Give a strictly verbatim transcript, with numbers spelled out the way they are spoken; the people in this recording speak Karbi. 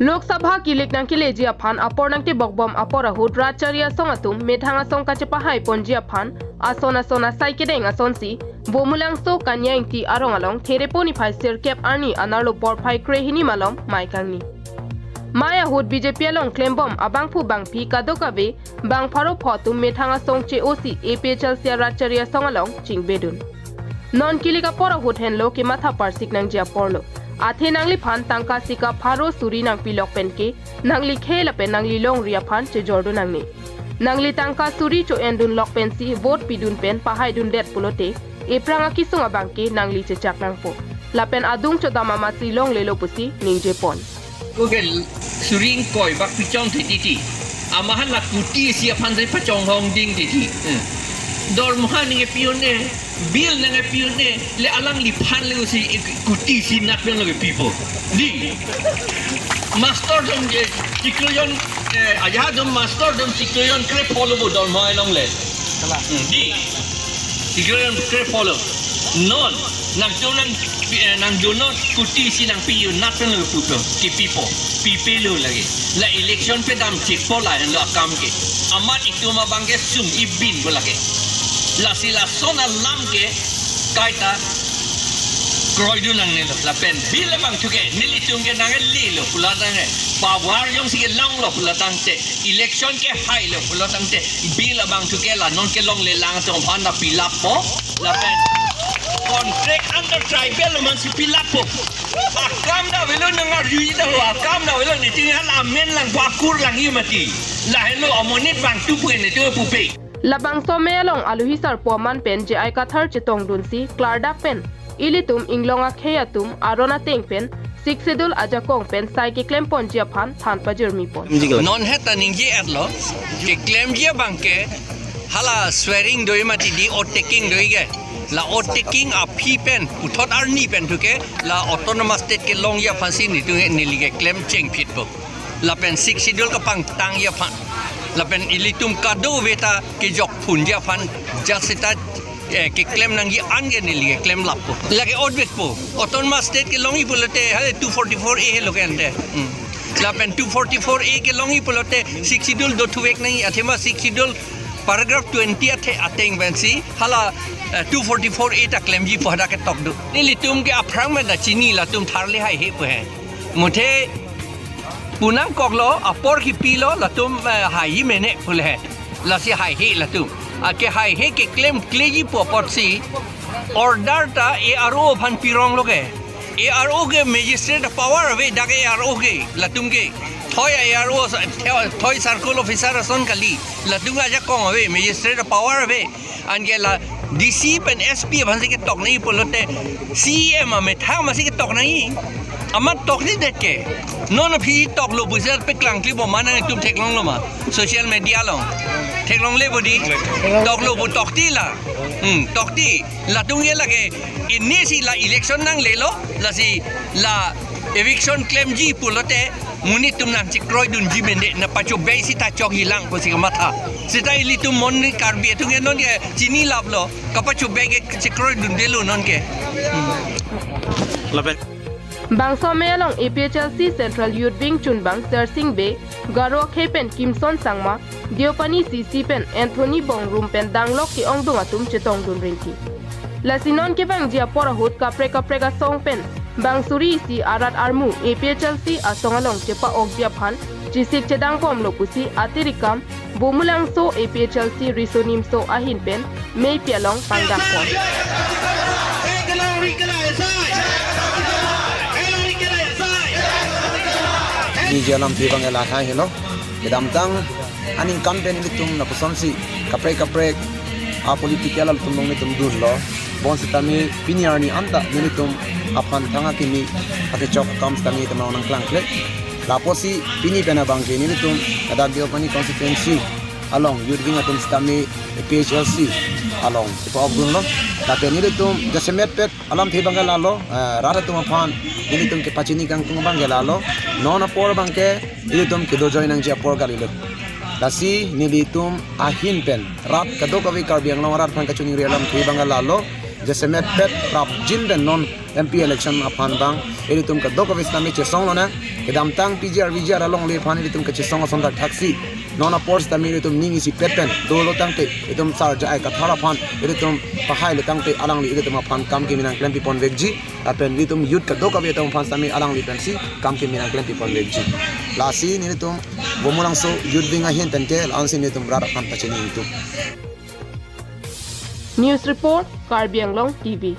Lok Sabha kilik nangkeleji aphan apor nangtebokbom apor ahut rat chari asong atum methang asong kachepahai ponji aphan ason ason asai kedeng asonsi Bomulangso, Kanya Ingti arong along Therepo niphai sirkep arni anerlo porphai krehini malom Mai kangni. Mai ahut B J P along klembom abangphu bangphi kadokave bang pharo pho atum methang asong che-osi A P H L C arat chari asong along chingbedun. Non kilik apor ahut henlo kematha parsik nangji aporlo. Athe nangliphan tangka sika pharo suri nangpilok penke nangli khei lapen nangli longri aphan chejordun nangne. Nangli tangka suri cho-endunlok pensi vote pidun pen pahaidundet pulote ephrang akisung abangke nangli chechak nangpo. Lapen adung chodam amatsi longlelo pusi ningjepon. Oke, suri ingkoi bak pichong titi ti. Amahan la kuti isi aphan si pachonghong ding titi. Hmm. Dormoha ningke pi-un-e, bill ningke pi-un-e, le alangliphan le usi kuti isi nat pen lo ke pipo. Di. Master atum je, chiklo jon, eh, ajahak atum master atum chiklo jon krepho lo bo dormoha along le. Kala. Hmm, di. Chiklo jon krepho lo. Non, nangtum nang, eh, nangdunnon kuti isi nangpi-un nat pen lo puthot. Kipipo. Pipelo lake. La election pedam chikpo lahenlo akam ke. Amat itum abangke sung ibin ko lake. Lasi lason alam ke kaita kroidun nangnelo. Lapen bill abangthu ke nelitum ke nanglelo pulo tangte. Power jongsi kelonglo pulo tangte. Election kehailo pulo tangte bill abangthu ke la non kelonglelang atum aphan ta pilappo. Lapen contract under tribal amansi pilappo. Akam ta avelo, nang arjui ta ho, akam ta avelo, niting hal amen lang pu akur lang i mati. Lahenlo amonit abangthu pu nelitum pupe. Labangso amei along aluhi sarpo aman pen J I Kathar chetongdunsi klardak pen ilitum inglong akhei atum aron ateng pen Sixth Schedule ajakong pen sai keklem ponji aphan than pajirmi pon. Non heta ningje-etlo, keklemji abangke hala swearing doi mati, di oath taking doi ke. La oath taking aphi pen puthot arni pen thu ke la autonomous state kelongji aphansi nelitum neli keklem chengphitpo. Lapen Sixth Schedule kapangtangji aphan. Lapen ilitum kadokave ta kejok phunji aphan, just seta, eh, keklem nangji an ke neli keklem lappo. Lake oath vetpo. Autonomous state kelongji pulote hale two forty-four A helo ke ante. Hmm. Lapen two forty-four A kelongji pulote Sixth Schedule dothuvek nangji, athema Sixth Schedule paragraph twenty athe ateng pensi hala, eh, two forty-four A ta klemjipo hadak ketok do. Nelitum ke aphrang pen ta chini, latum tharle haihe pu he. Muthe punangkoklo, apor kipilo, latum, eh, haiji mene pu le. Lasi haihe latum. Ake haihe keklemklejipo apotsi order ta A R O aphan pironglo ke. A R O ke magistrate power ave, dak A R O ke, latum ke. Thoi A R O, thoi, thoi circle officer ason kali. Latum ajakong ave, magistrate power ave. Anke la D C pen S P aphansi ketok nangji pulote C E M amethang amatsi ketok nangji. Amat toklidet ke. Non aphi toklo pusi peklangklibom ma, nangtum theklonglo ma? Social media along. Theklongle bo di. Toklo pu tokti la. Hmm, tokti. Latum ke lake inisi la election nanglelo, lasi la eviction klemji pulote monit atum nangchekroidunji mene, nangpachobei seta chokjilang pusi kamatha. Seta ilitum mon ni Karbi atum ke non ke chinilaplo, kapachobei ke chekroidundelo non ke. Hmm. Lapen bangso amei along A P H L C Central Youth Wing chunbang Sersing Bey, Garo akhei pen Kimson Sangma, Deopani C C pen Anthony Bongrung pen danglok ke-ongdung atum chetongdun rinti. Lasi non kevangji apor ahut kaprek kaprek asong pen bang suri isi arat armu A P H L C asong along chepa-okji aphan chesik chedangbomlo pusi atirikam Bomulangso A P H L C Riso Nimso ahin pen meipi along pangdakpon. Niji alamthe abang ke lahai helo. Kedamtang aningkan pen ilitum lapuson si kaprek kaprek a-political atum along nelitum dunlo. Bonsitame pini arni anta nelitum aphan thang akimi akechok akam sitame itum along nangklangkle. Lapusi pini pen abang ke nelitum ladak Deopani constituency along youth wing atum sitame A P H L C along chepa-okdunlo. Lapen nelitum jasemetpet alamthe abang ke lalo, eh, rat atum aphan nelitum kepachini kangtung abang ke lalo. Non apor abang ke nelitum kedo join nangji apor kalilo. Lasi nelitum ahin pen rat kadokave, Karbi Anglong arat aphan kachiningri alamthe abang ke lalo. Jasemet pet prapjin pen non M P election aphan abang ilitum kadokave sitame chesong lonang. Kedamtang P G R V G R alongle aphan ilitum kachesong ason thakthaksi, non apor sitame ilitum ning isipet pen dolo tangte, ilitum Sar J I Kathar aphan ilitum pahai lo tangte alangli ilitum aphan kam kimi nangklempi ponvekji. Lapen ilitum youth kadokave atum aphan sitame alangli pensi kam kimi nangklempi ponvekji. Lasi nelitum Bumulangso Youth Wing ahin pen ke la-ansi nelitum rat aphan pachini itum. News report, Karbi Anglong T V.